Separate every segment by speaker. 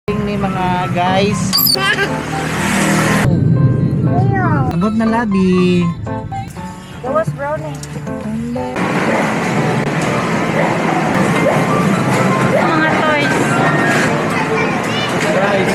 Speaker 1: Ni mga guys. Abot na, labi.
Speaker 2: Gawas brownie. Mga toys.
Speaker 1: Guys.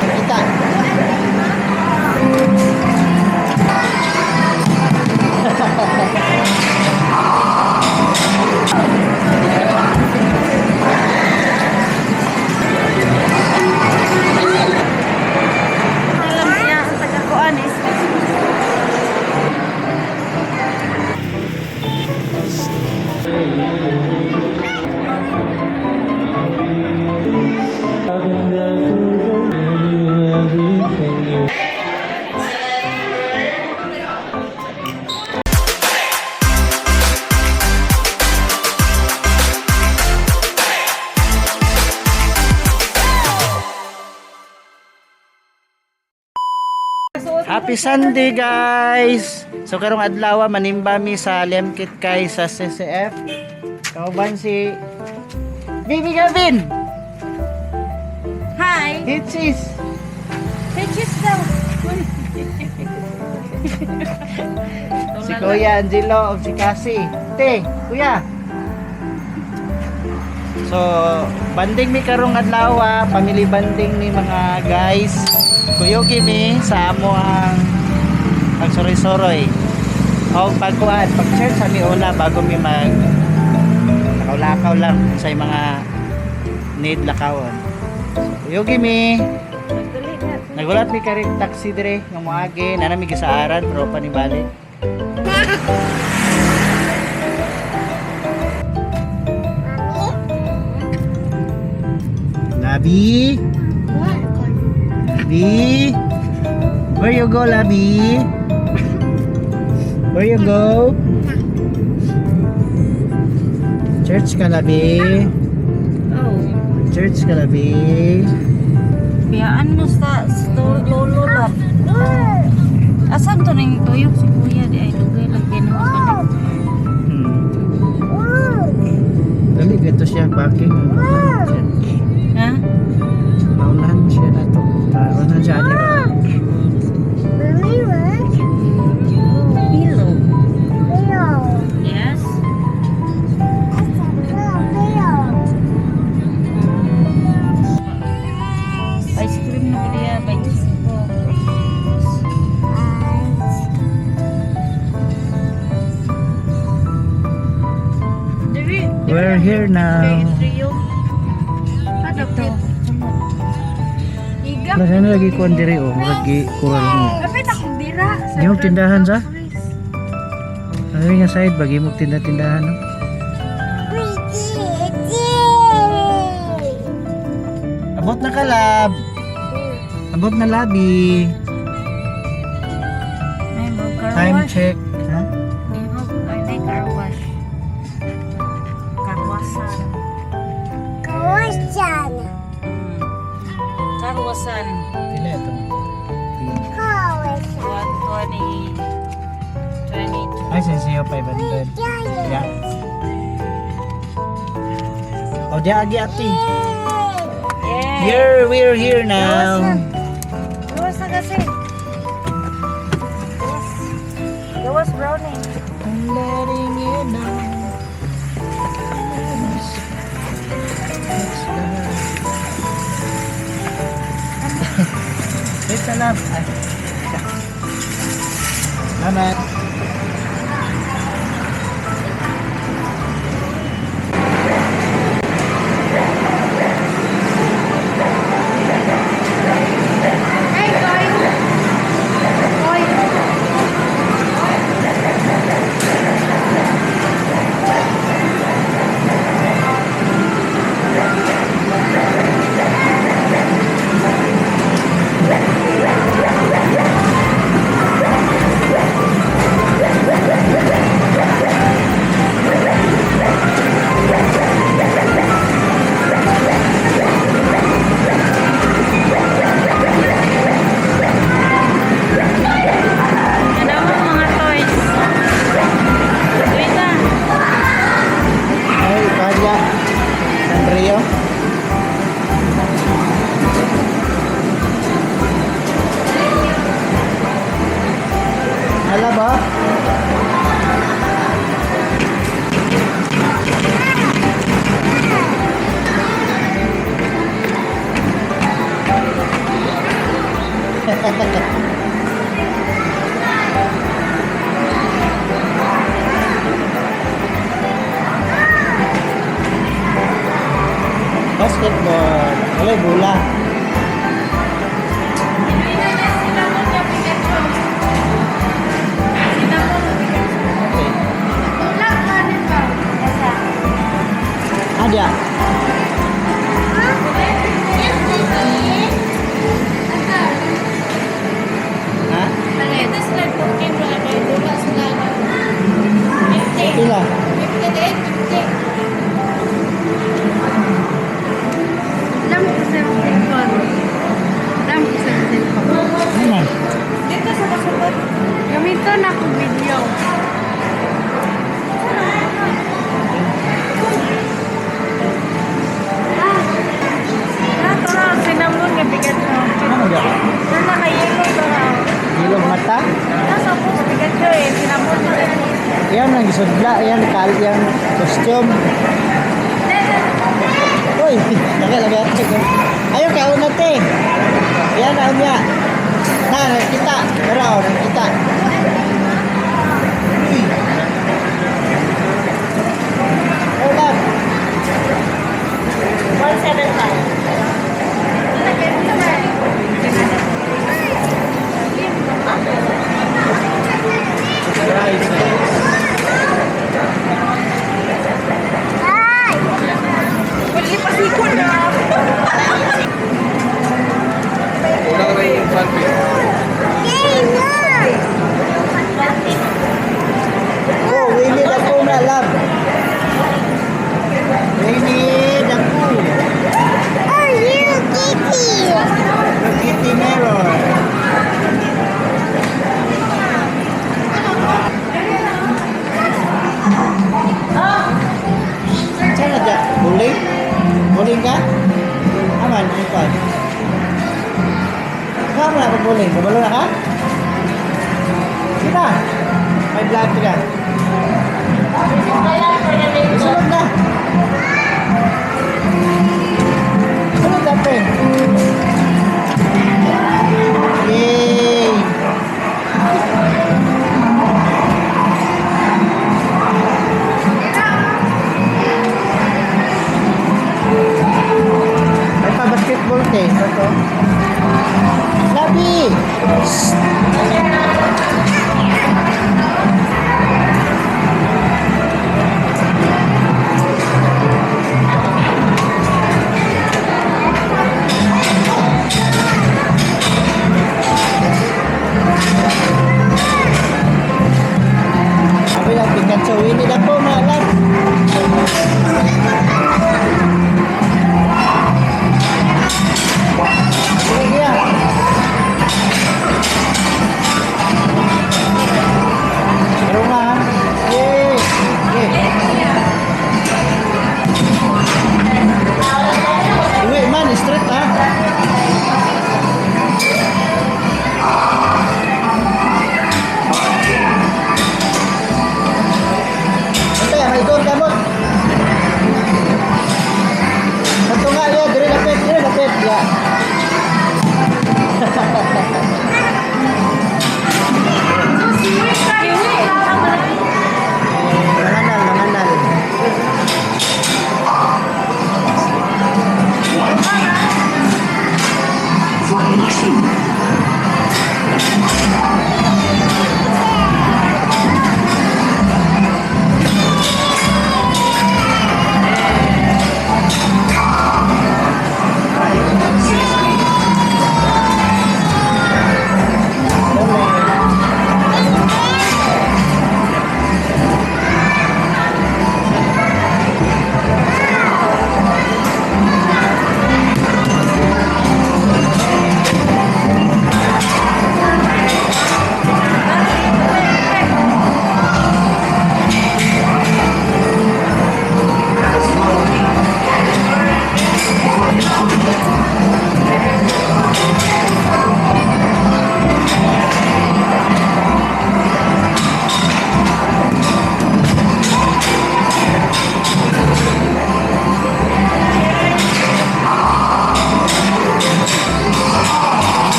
Speaker 1: Kita.
Speaker 2: Alam niya ang taga-kuan is.
Speaker 1: Happy Sunday, guys! So karong adlaw manimba mi sa Lemkit kay sa CCF. Kauban si Baby Gavin.
Speaker 2: Hi!
Speaker 1: Hitsis.
Speaker 2: Say cheese daw.
Speaker 1: Si Kuya Angelo o si Cassie. Te, Kuya. So, banding mi karong adlaw, family banding ni mga guys. Kuyugi mi sa amo ang pagsuroy-suroy. O pagkuan, pag-church sa mi una bago mi mag lakaw-lakaw lang sa mga need lakawon. So, kuyugi mi. Nagulat mi karing taxi dire nga moagi na nami gisaaran pero pa ni balik. Labi? Labi? Where you go, Labi? Where you go? Church ka, Labi?
Speaker 2: Oh.
Speaker 1: Church ka, Labi?
Speaker 2: Biyaan mo sa lolo lab. Asan to ning tuyok si kuya di ay dugay lang din ang balik.
Speaker 1: Dali, ganito siya. Parking.
Speaker 2: Ha?
Speaker 1: Naunahan siya na to. Naunahan siya, di ba?
Speaker 2: Pillow. Yes. Ice cream na kuya, 25. Diri.
Speaker 1: We're here now.
Speaker 2: Trio. Ito.
Speaker 1: Wala na lagi kuan diri oh, lagi kural mo.
Speaker 2: Kapit akong dira.
Speaker 1: Di mo tindahan sa? Ano nga side bagi mo tinda-tindahan no? Abot na kalab. Abot na labi.
Speaker 2: May mo car
Speaker 1: Time
Speaker 2: wash.
Speaker 1: check. Ha?
Speaker 2: May mo ay may car wash. Karwasan. Karwasan.
Speaker 1: Pila ito?
Speaker 2: 120 22.
Speaker 1: Ay, sisiyo 500. Yeah. O, di agi ati.
Speaker 2: Yeah.
Speaker 1: Here, we're here now.
Speaker 2: Gawas na kasi. Gawas. Gawas brownie.
Speaker 1: I'm letting you know. Wait na lang. Ay, teka. Salamat.
Speaker 2: Hey, guys. Hoy.
Speaker 1: Basketball. Wala bola. Okay. Ah, dia. Ha? Pila? Ano man?
Speaker 2: Dito sa kasabot.
Speaker 3: Gamito na ko video.
Speaker 2: Ah, tara, cinnamon nga bigat mo.
Speaker 1: Ano dia?
Speaker 2: Sana kay yellow tara.
Speaker 1: Ilong mata?
Speaker 2: Nasa po bigat ko eh, cinnamon.
Speaker 1: Yan ang gisudla, yan kal yan costume. Uy, lagi lagi. Ayo kaon na te. Yan na niya. Na nakita. Pero oh, nakita. Uy. Oh, love.
Speaker 2: 175.
Speaker 4: Kulang na yung fanpage.
Speaker 1: Oh, Winnie the Pooh na, love. Winnie the Pooh. Kitty mirror. Saan na dyan? Bowling? Bowling ka? Aman, ano pa? Ikaw mo na pag-bowling. Kabalo na ka? Sina? May vlog ka. Sunod na. Sunod na, pre. Yay! May pa-basketball te. Ito. Labi! Shh! Sabi lang, Pikachu, Winnie the Pooh, mga love. Sige, kuya. Pero nga, ha? Yay! Okay. Uwi man, straight ha? Ante, may doon kamot. Ito nga, ya, dire lapit, dire lapit, ya. Manganal, manganal.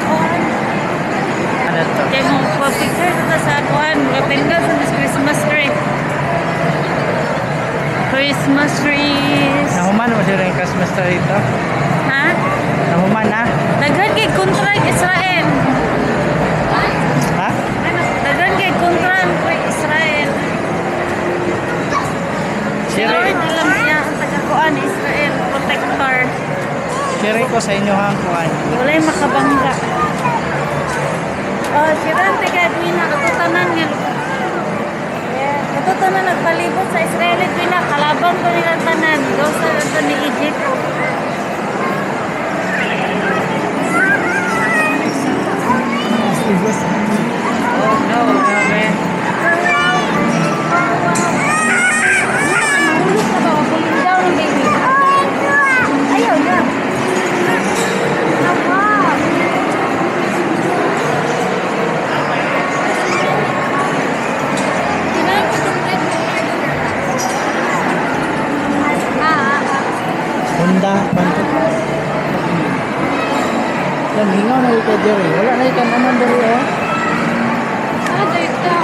Speaker 2: Kuan.
Speaker 1: Ano to?
Speaker 2: Kaya mo pa-picture ka sa kuan, kapil ka sa Christmas tree. Christmas trees.
Speaker 1: Nahuman mo sila yung Christmas tree dito?
Speaker 2: Ha?
Speaker 1: Nahuman na?
Speaker 2: Daghan kay kontra ang Israel.
Speaker 1: Ha?
Speaker 2: Daghan kay kontra ang Israel.
Speaker 1: Share,
Speaker 2: Lord, alam niya ang taga-kuan Israel, protector.
Speaker 1: Share ko sa inyo hang kuan.
Speaker 2: Walay makabangga. Oh, siran te kay Edwina katutanan nga. Katutanan nagpalibot sa Israel, Edwina, kalaban ko nila tanan. Gaw sa ato ni Egypt.
Speaker 1: Oh no, grabe.
Speaker 2: Mahulog ka ba? Pulling down ang baby. Ayaw na. Awa.
Speaker 1: Honda, banto. Yan, hingaw na ikaw diri. Wala na ikaw naman diri oh.
Speaker 3: Ah, dito.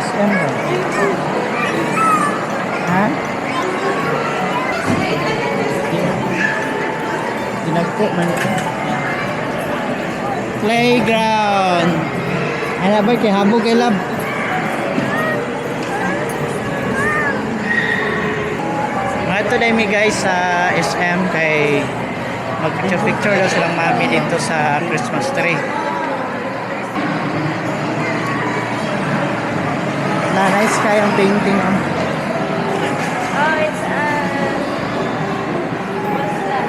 Speaker 1: SM ba? Ha? Ginagpo man ito. Playground. Ano ba kay habog kay lab? Mga ito mi guys sa SM kay mag picture picture daw silang mami dito sa Christmas tree. Na nice kayang painting oh.
Speaker 2: Oh, it's what's that?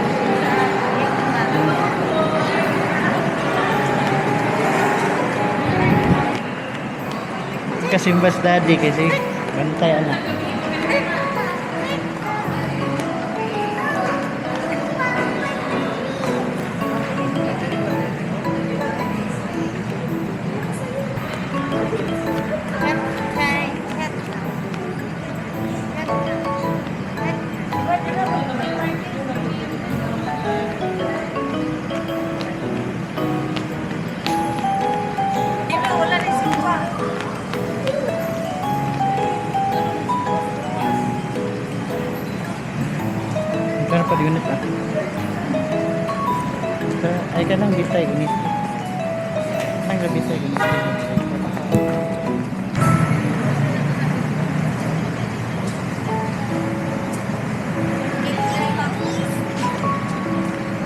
Speaker 1: Kasimbas daddy kasi bantay anak.
Speaker 2: Wala rin sumpa.
Speaker 1: Pero pa unit ah. Ay ka nang bitay unit. Nang bitay unit.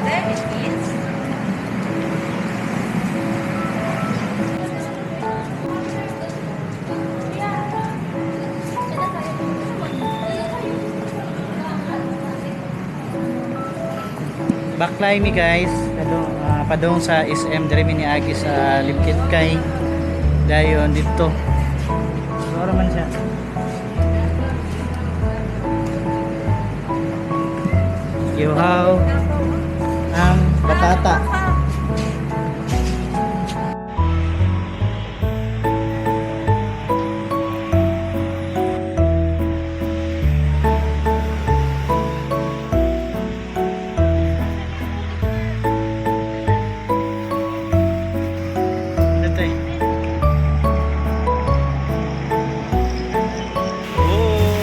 Speaker 2: There it is.
Speaker 1: Baklay mi guys, padung, padung sa SM diri mi niagi sa Limkit kay dayon dito. Ora man siya. Yuhaw ang batata. Dito eh. Oh.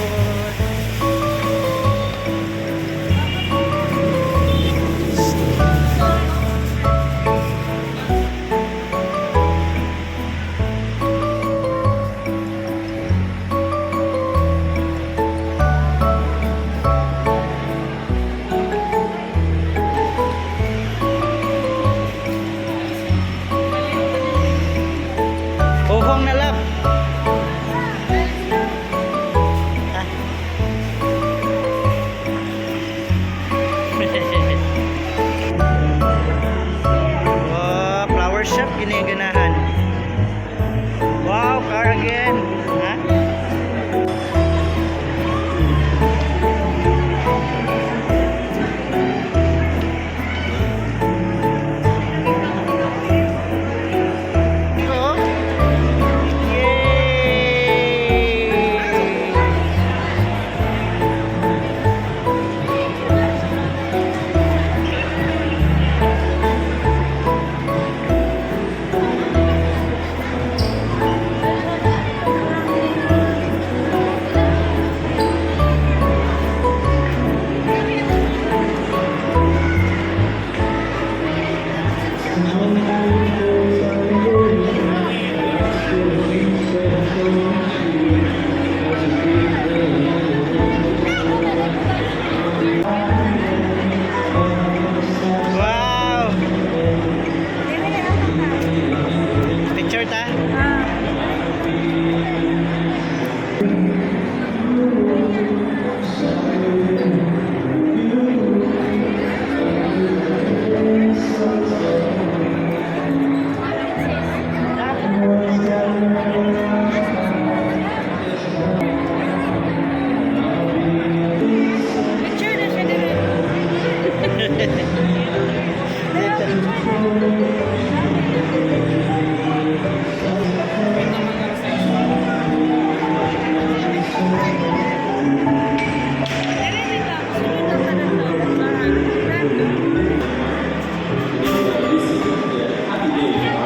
Speaker 1: Uhong na lab. Ah. Oh, flower shop gini ang ganahan. Wow, car again. Ha? Ito. Yay! Wow! Picture ta?
Speaker 3: Picture na siya dire. Dire dito. Sunod na ka na to.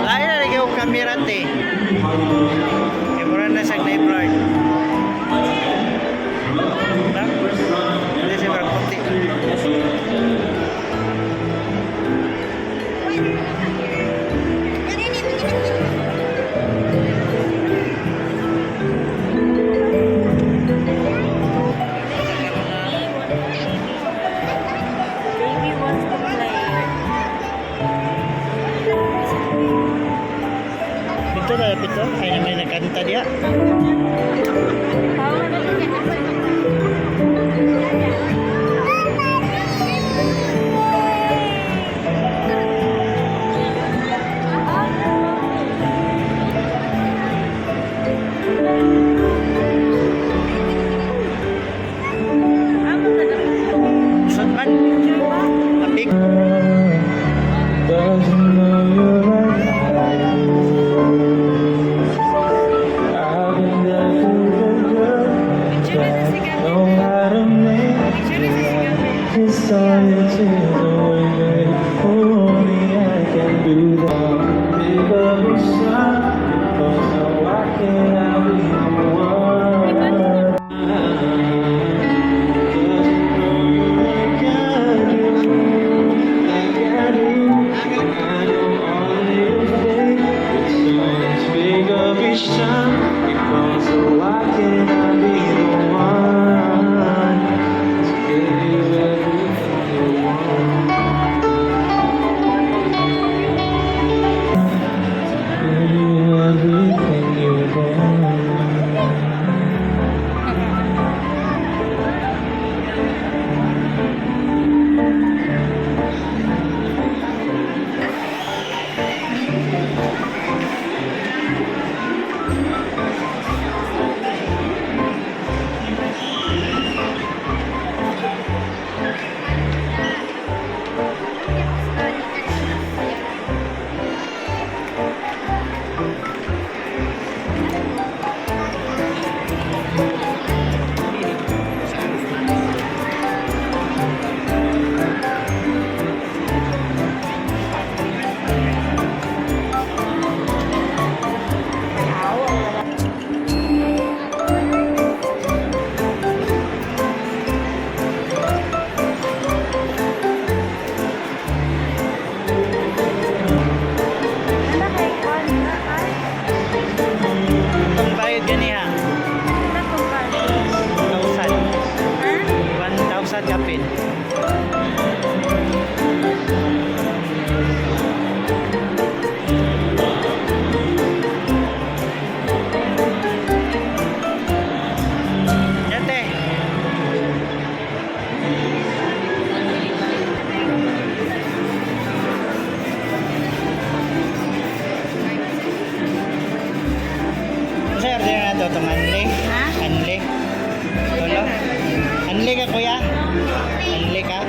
Speaker 1: Lain na rin yung camera te. Kaya mura na siyang na-blurred. Hindi siya parang puti.
Speaker 2: Baby wants to play.
Speaker 1: Pito na, pito. Ay naman nagkanta diya. Sud man. Apik.
Speaker 4: Doesn't know you like I do. I've been there to the girl that know how to make you laugh. Kiss all your tears away, babe. Only I can do that. Pick up your son, so why can't I be the one? Doesn't know you like I do, like I do. I know all of your favorite songs. Pick up each time you call, so why can't I be the one to give you everything you want? Give you everything you want.
Speaker 1: Itong bayad ganiha. 1,000. 1,000 kapin. Yan te. Sir, order na to itong anli.
Speaker 2: Ha?
Speaker 1: Anli. Tulo. Anli ka, kuya? Anli ka?